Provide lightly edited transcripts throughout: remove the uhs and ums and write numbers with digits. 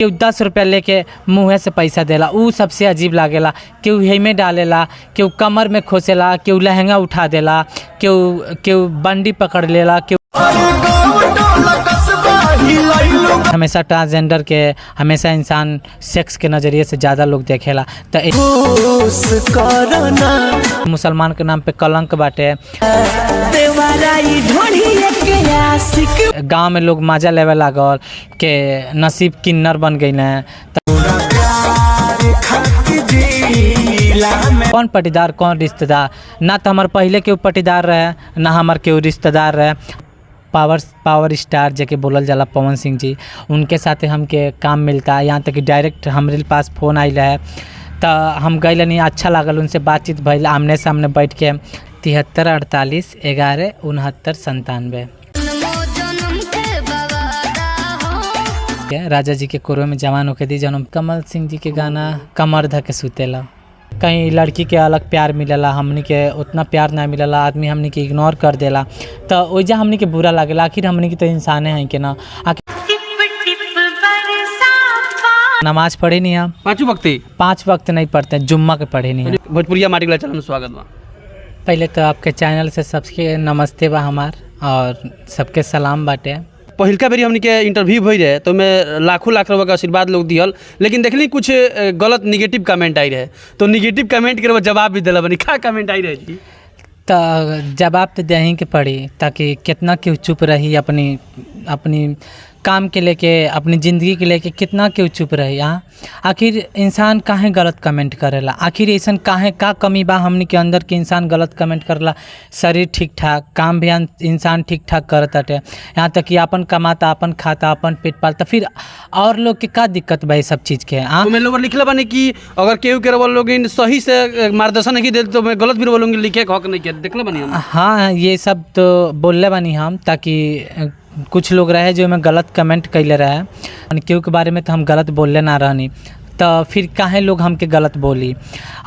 केहू 10 रुपया लेके मुँहे से पैसा देला, उ सबसे अजीब लागेला। केहू हेमे डालेला, केहू कमर में खोसेला, केहू लहंगा उठा देला, केहू केहू बंडी पकड़ लेला, केहू हमेशा ट्रांसजेंडर के हमेशा इंसान सेक्स के नज़रिए से ज़्यादा लोग देखेला। तो मुसलमान के नाम पे कलंक बाटे। गांव में लोग मजा लेवे लागल के नसीब किन्नर बन गई हैं। कौन पटीदार, कौन रिश्तेदार? ना तो हमार पहले केहू पटीदार रहे, ना हमार केहू रिश्तेदार रहे। पावर पावर स्टार जेके बोलल जाला पवन सिंह जी, उनके साथे हमके काम मिलता। यहाँ तक कि डायरेक्ट हमरे पास फोन आइल है तो हम गए नहीं। अच्छा लागल, उनसे बातचीत भइल आमने सामने बैठ के। 73 48 11 69 97। के राजा जी के कोरवे में जवान होके दी जौन कमल सिंह जी के गाना, कमर धके के सुतेला। कहीं लड़की के अलग प्यार मिलेला, हमनी के उतना प्यार ना मिलेला। आदमी हमनी के इग्नोर कर देला तो ओइजा हमनी के बुरा लागेला। आखिर हमनी के तो इंसाने हैं के ना? आखिर नमाज पढ़ी नहीं हम। पाँचों वक्ती? पाँच वक्त नहीं पढ़ते हैं, जुम्मा के पढ़े नहीं हम। भोजपुरिया माटी के चैनल में स्वागत बा। पहले तो आपके चैनल से सबके नमस्ते बा हमार और सबके सलाम बाटे। पहिलका बेरी हमनी के इंटरव्यू भई रहे तो में लाखों लाख रुपया के आशीर्वाद लोग दिहल, लेकिन देखली कुछ गलत निगेटिव कमेंट आई रहे, तो निगेटिव कमेंट के रउआ जवाब भी दिला बनी। का कमेंट आई रहे जी? तो जवाब तो देही के पड़ी, ताकि कितना क्यों चुप रही, अपनी अपनी काम के लेके, अपनी ज़िंदगी के लेके कितना क्यों चुप रही? हाँ, आखिर इंसान काहे गलत कमेंट करेला? आखिर ऐसन काहे, का कमी बा हमनी के अंदर कि इंसान गलत कमेंट करेला? शरीर ठीक ठाक, काम भी इंसान ठीक ठाक करत ताटे, यहाँ तक कि अपन कमाता, अपन खाता, अपन पेट पालता, फिर और लोग के का दिक्कत बा ये सब चीज़ के? हाँ। तो लोग लिखले बानी कि अगर केहू के रउआ लोग सही से मार्गदर्शन नहीं दे तो मैं गलत भी रउआ लोग लिखे के हक नहीं के देखले बानी हम। हाँ, ये सब तो बोलले बानी हम, ताकि कुछ लोग रहे जो में गलत कमेंट कैले रहे। केहू के बारे में तो हम गलत बोलले ना रहनी, तो फिर काहे लोग हमके गलत बोली?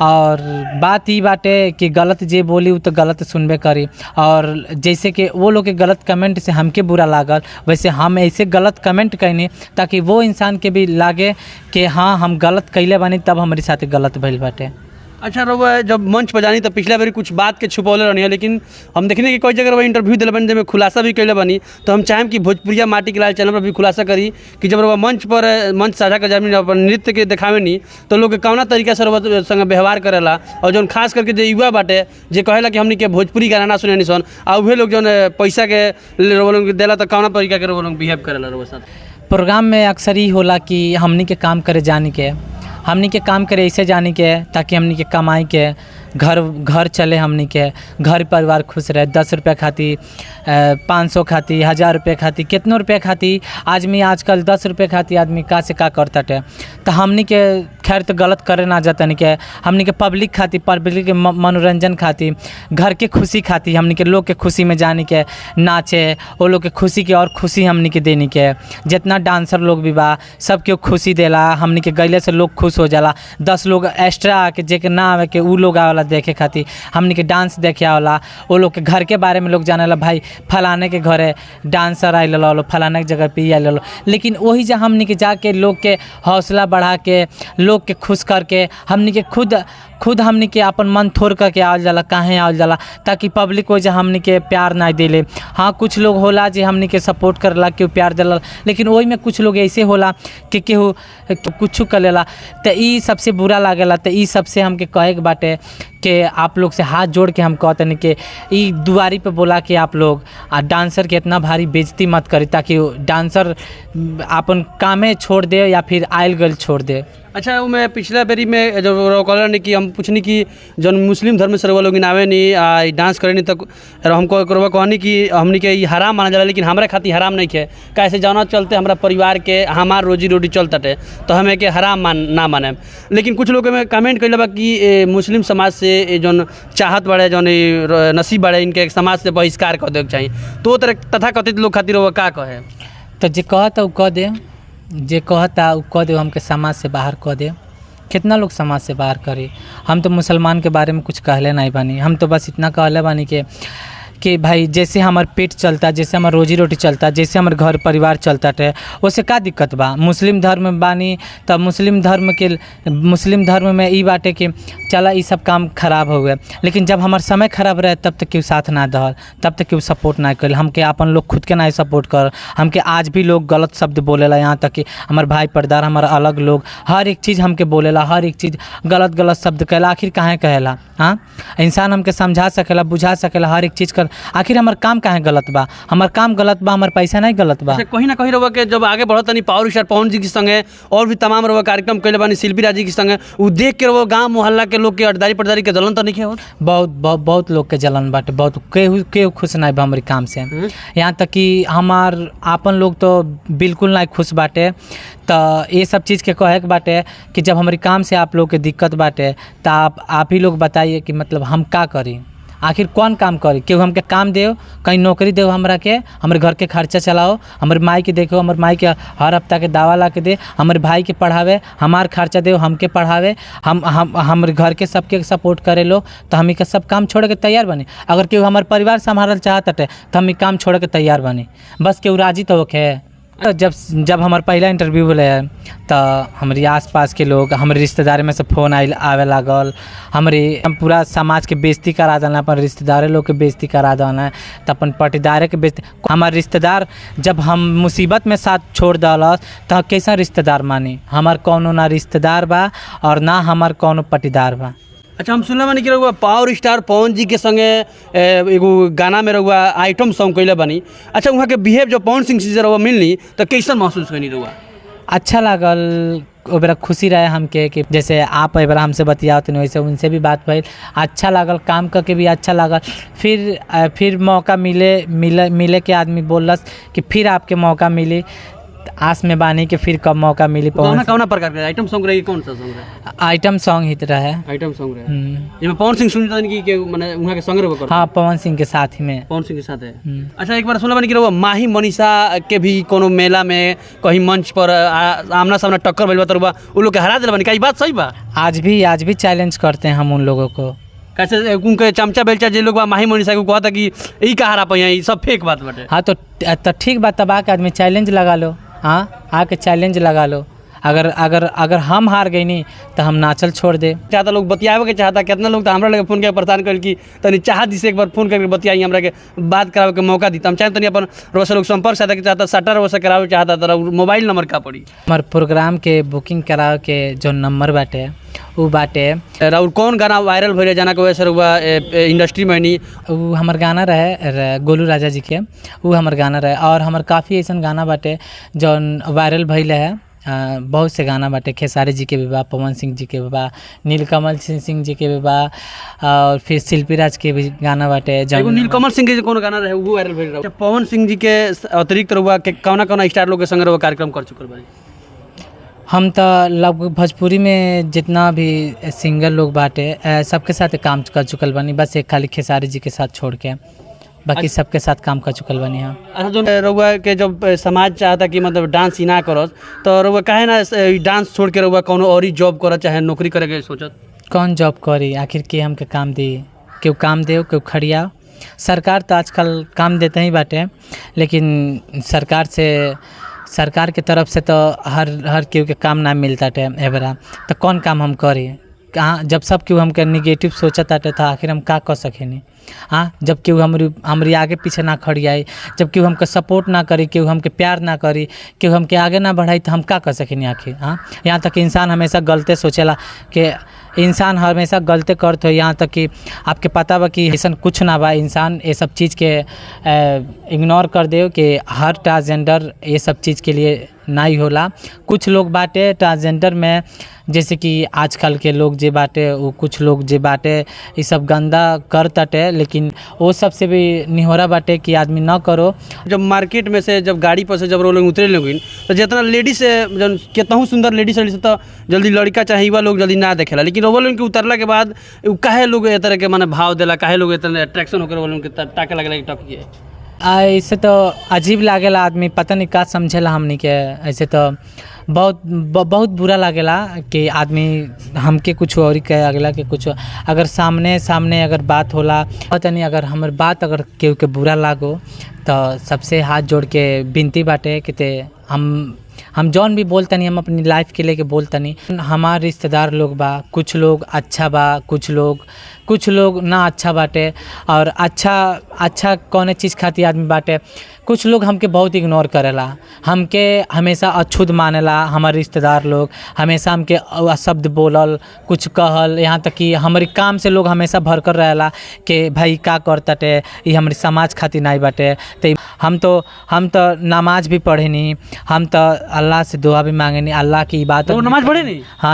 और बात ई बाटे कि गलत जे बोली उ तो गलत सुनबे करी। और जैसे कि वो लोग के गलत कमेंट से हमके बुरा लागल, वैसे हम ऐसे गलत कमेंट कैनी ताकि वो इंसान के भी लागे कि हाँ, हम गलत कैले बानी तब हमारे साथे गलत भइल बाटे। अच्छा, रउआ जब मंच पर जानी तो पिछला बेरी कुछ बात के छुपौले रहनी है, लेकिन हम देखने कि कई जगह रउआ इंटरव्यू दिले बानी जब खुलासा भी कैले बानी, तो हम चाहेम कि भोजपुरिया माटी के लाल चैनल पर भी खुलासा करी कि जब रउआ मंच पर मंच साझा कर जानी, अपन नृत्य के देखावे तो लोग कौना तरीका से रउआ संग व्यवहार करेला और जौन खास करके जे युवा बाटे, जे कहेला कि हमनी के भोजपुरी गाना ना सुने सन, आ उहे लोग जौन पैसा के रउआ लोग के देला तो कौना तरीका के रउआ लोग बिहेव करेला रउआ साथ? प्रोग्राम में अक्सर ही होला कि हमनी के काम करे जानी के, हमनी के काम करे ऐसे जानी के ताकि हमनी के कमाई के घर घर चले, हमनी के घर परिवार खुश रहे। 10 रुपया खाती, 500 खाती, 1000 रुपया खाती, कितनो रुपया खाती आदमी, आजकल 10 रुपये खाती आदमी का से का करताटे। तो हमनी के खैर तो गलत करे ना जातनी के, हमनी के पब्लिक खाती, पब्लिक के मनोरंजन खाती, घर के खुशी खाती, हमनी के लोग के खुशी में जानी के नाचे, वो लोग के खुशी के और खुशी हमनी के देनी के। जितना डांसर लोग भी बा, सबके खुशी देला। हमनी के गईले से लोग खुश हो जाला। 10 लोग एक्स्ट्रा आके, जेके ना आवे के उ लोग आवेला देखे खातिर, हमनी के डांस देखे आवेला। वो लोग के घर के बारे में लोग जानेला, भाई फलाने के घरे डांसर आइल रहो, फलाने के जगह पे ई आइल रहो। लेकिन वही जा हमनी के जाके लोग के हौसला बढ़ा के, लोग के खुश करके, हमनी के खुद खुद हमनी के अपन मन थोड़ करके आवल जाला। काहे आवल जाला? ताकि पब्लिक को जे हमनी के प्यार ना देले। हाँ, कुछ लोग होला जे हमनी के सपोर्ट करेला, केहू प्यार देला, लेकिन ओही में कुछ लोग ऐसे होला कि केहू कुछ कर लेला, तो ई सबसे बुरा लागेला। तो ई सबसे हमके कहे के बाटे कि आप लोग से हाथ जोड़ के हम कहतनी कि ई दुआरी पे बोला कि आप लोग आ डांसर के इतना भारी बेइज्जती मत करी, ताकि डांसर अपन कामे छोड़ दे या फिर आयल गइल छोड़ दे। अच्छा, वो मैं पिछला बेरी में जब कहलन कि हम पूछनी कि जौन मुस्लिम धर्म से रउआ लोग आवे नी आ ई डांस करे नी, तो हमको रउआ कहनी कि हमनी के ई हराम माना जाला, लेकिन हमरा खातिर हराम नहीं है, काहे जौना चलते हमरा परिवार के हमार रोजी रोटी चलताटे, तो हमें के हराम मान ना माने। लेकिन कुछ लोग में कमेंट कैले बा कि मुस्लिम समाज से जौन चाहत बाड़े, जौन ई नसीब बाड़े, इनके समाज से बहिष्कार कर देके चाही। तो तरह तथाकथित लोग खातिर रउआ का कहे? तो जे कहता उ कह दे, जे कहता उ कह दे, हमके समाज से बाहर कह दे। कितना लोग समाज से बाहर करी? हम तो मुसलमान के बारे में कुछ कहले नहीं बानी। हम तो बस इतना कहले बानी कि कि भाई जैसे हमार पेट चलता, जैसे हमार रोजी रोटी चलता, जैसे हमार घर परिवार चलता टे, ओसे का दिक्कत बा? मुस्लिम धर्म बानी त मुस्लिम धर्म के, मुस्लिम धर्म में ई बाटे कि चला ई सब काम खराब हो गए, लेकिन जब हमार समय खराब रहे तब तक केहू साथ ना दहल, तब तक केहू सपोर्ट ना कइल। हमके अपन लोग खुद के ना सपोर्ट कर, हमके आज भी लोग गलत शब्द बोलेला, यहाँ तक कि हमार भाई परदार, हमार अलग लोग हर एक चीज़ हमके बोलेला, हर एक चीज़ गलत गलत शब्द कहेला। आखिर काहे कहेला? हाँ, इंसान हमके समझा सकेला, बुझा सकेला, हर एक चीज़ कर, आखिर हमार काम काहे गलत बा? हमार काम गलत बा, हमार पैसा नहीं गलत बा। अच्छा, कहीं ना कहीं रउआ के जब आगे बढ़त तनी पावर स्टार पवन जी के संगे और भी तमाम रउआ कार्यक्रम कइले बानी शिल्पी राज जी के संगे, उ देख के रउआ गांव मोहल्ला के लोग के अटदारी पटदारी के जलन त नहीं होत? बहुत बहुत बहुत लोग के जलन बाटे, बहुत केहू केहू खुश नहीं बा हमारे काम से। यहाँ तक कि हमार आपन लोग तो बिल्कुल नहीं खुश बाटे। तो ये सब चीज़ के कहे के बाटे कि जब हमारे काम से आप लोग के दिक्कत बाटे तो आप ही लोग बताइए कि मतलब हम का करी, आखिर कौन काम करी? केहू हमके काम देव, कहीं नौकरी देव हमरा के, हमरे घर के खर्चा चलाओ, हमरे माई के देखो, हमर माई के हर हफ्ता के दावा ला के दे, हमरे भाई के पढ़ावे, हमार खर्चा देव, हमके पढ़ावे, हम हमरे घर के सबके सपोर्ट करे लोग, तो हम के सब काम छोड़ के तैयार बनी। अगर केहू हमार परिवार संभालल चाहत हटे तो हम ई काम छोड़ के तैयार बनी, बस केहू राजी तो होखे। जब जब हमार पहला इंटरव्यू भेलै तऽ हमरे आसपास के लोग, हमरे रिश्तेदार में से फोन आइल आवे लागल, हमरे हम पूरा समाज के बेइज्जती करा देना, अपन रिश्तेदारे लोग के बेइज्जती करा देना, तऽ अपन पटीदारे के बेइज्जती। हमार रिश्तेदार जब हम मुसीबत में साथ छोड़ दलस तऽ कैसा रिश्तेदार मानी? हमार कौनो ना रिश्तेदार बा और ना हमार कौनो पटीदार बा। अच्छा, हम सुनले बानी कि रउआ पावर स्टार पवन जी के संगे एगो गाना में रउआ आइटम सॉन्ग कइले बानी। अच्छा, उहाँ के बिहेव जब पवन सिंह जी से रउआ मिलनी त कैसन महसूस कइनी रउआ? अच्छा लागल, ओ बेरा खुशी रहे हमके कि जैसे आप ए बेरा हमसे बतियावत नहीं वैसे उनसे भी बात भइल, अच्छा लागल, काम करके भी अच्छा लागल। फिर फिर मौका मिले मिले मिले के आदमी बोलस कि फिर आपके मौका मिली, आस में बानी कि फिर कब मौका मिली। कौना पवन कौना प्रकार के आइटम सॉन्ग रही, कौन सा सॉन्ग रहे? आइटम सॉन्ग ही रहे। आइटम सॉन्ग रहे जिसमें पवन सिंह सुनता कि के माने उहाँ के संग रउआ करता? हाँ, पवन सिंह के साथ ही में। पवन सिंह के साथ है। अच्छा, एक बार सुनले बानी कि रउआ माही मनीषा के भी कोनो मेला में कहीं मंच पर आमना सामना टक्कर भइल बा त रउआ उ लोग के हरा देले बानी, का ई बात सही बा? आज भी चैलेंज करते हैं हम उन लोगों को। कैसे उनके चमचा बेलचा जे लोग बा माही मनीषा के कहता कि ई का हरा पाई, ई सब फेक बात बाटे। हाँ तो ठीक बात, तब आके आदमी चैलेंज लगा लो। हाँ, आके चैलेंज लगा लो। अगर अगर अगर हम हार गई नहीं तो हम नाचल छोड़ दे। चाहता लोग बतियावे के चाहता, कितना लोग तो हमरा लगे फोन के परेशान कर कि तनी चाहत जी से एक बार फोन करके बतियाई, हमरा के बात करावे के मौका दी। त हम चाहे तनी अपन रोज लोग संपर्क साधे के चाहता, सट्टा रोज से करावे चाहता, त मोबाइल नंबर का पड़ी? हमार प्रोग्राम के बुकिंग करावे के जो नंबर बाटे उ बाटे। राउर कौन गाना वायरल भइल जाना के वजह से रउआ इंडस्ट्री में नी? उ हमर गाना रहे गोलू राजा जी के, उ हमर गाना रहे। और हमर काफ़ी ऐसन गाना बाटे जौन वायरल भइल है। बहुत से गाना बाटे, खेसारी जी के भी बा, पवन सिंह जी के भी बा, नीलकमल सिंह जी के भी बा, और फिर शिल्पी राज के भी गाना बाटे एगो जौन नीलकमल सिंह के कोनो गाना रहे उहो वायरल भइल रहे। पवन सिंह जी के अतिरिक्त रउआ के कौना कौना स्टार लोग के संग रउआ कार्यक्रम कर चुकल बानी? हम तो लगभग भोजपुरी में जितना भी सिंगर लोग बाटे सबके साथ काम कर चुकल बानी, बस एक खाली खेसारी जी के साथ छोड़ के बाकी सबके साथ काम कर चुकल बानी हम। अच्छा, जो रउआ के जब समाज चाहता कि मतलब डांस ही ना करस तो रउआ काहे ना डांस छोड़ के रउआ कोनो और ही जॉब करत चाहे नौकरी करे के सोचत? कौन जॉब करी आखिर, के हमके काम दी? केहू काम दे, केहू खड़िया। सरकार तो आजकल काम देते ही बाटे, लेकिन सरकार के तरफ से तो हर हर केहू के काम ना मिलता टे एबरा, तो कौन काम हम करी? कहाँ जब सब केहू हमके निगेटिव सोचत ताटे तो आखिर हम का कर सकेनी? हाँ, जब केहू हमरी हमरी आगे पीछे ना खड़ियाई, जब केहू हमके सपोर्ट ना करी, केहू हमके प्यार ना करी, केहू हमके आगे ना बढ़ाई, तो हम का कर सकेनी आखिर? हाँ, यहाँ तक कि इंसान हमेशा गलते सोचेला कि इंसान हमेशा गलते करत हो। यहाँ तक कि आपके पता बा कि ऐसा कुछ ना बा, इंसान ये सब चीज़ के इग्नोर कर दे कि हर ट्रांसजेंडर ये सब चीज़ के लिए ना ही होला। कुछ लोग बाटे ट्रांसजेंडर में, जैसे कि आजकल के लोग जे बाटे वो कुछ लोग जे बाटे ये सब गंदा कर ताटे, लेकिन वो सब से भी निहोरा बाटे कि आदमी न करो। जब मार्केट में से जब गाड़ी पर से जब लोग उतरे लोगिन तो जितना लेडीज जन केतहूँ सुंदर लेडीज रही तो जल्दी लड़का चाहे युवा लोग जल्दी ना देखेला, लेकिन वो लोग के उतरला के बाद उ काहे लोग ए तरह के माने भाव देला, काहे लोग इतना अट्रैक्शन होकर वो लोग के ताके लगला कि टक के? ऐसे तो अजीब लागेला, आदमी पता नहीं का समझेला हमनी के। ऐसे तो बहुत बहुत बुरा लागेला कि आदमी हमके कुछ और कहे, अगला के कुछ। अगर सामने सामने अगर बात होला, पता नहीं, अगर हमर बात अगर केहू के बुरा लागो तो सबसे हाथ जोड़ के विनती बाटे कि ते हम जौन भी बोलतनी, हम अपनी लाइफ के लेके बोलतनी। हमार रिश्तेदार लोग बा, कुछ लोग अच्छा बा, कुछ लोग ना अच्छा बाटे। और अच्छा अच्छा कौने चीज़ खातिर आदमी बाटे। कुछ लोग हमके बहुत इग्नोर करेला, हमके हमेशा अछूत मानेला। हमार रिश्तेदार लोग हमेशा हमके शब्द बोलल, कुछ कहल, यहाँ तक कि हमारे काम से लोग हमेशा भरकर रहेला कि भाई का करताटे, ई हमारे समाज खातिर नहीं बाटे। तो हम तो नमाज भी पढ़ेनी, हम तो अल्लाह से दुआ भी मांगेनी, अल्लाह की इबादत। तो नमाज पढ़े नी? हाँ।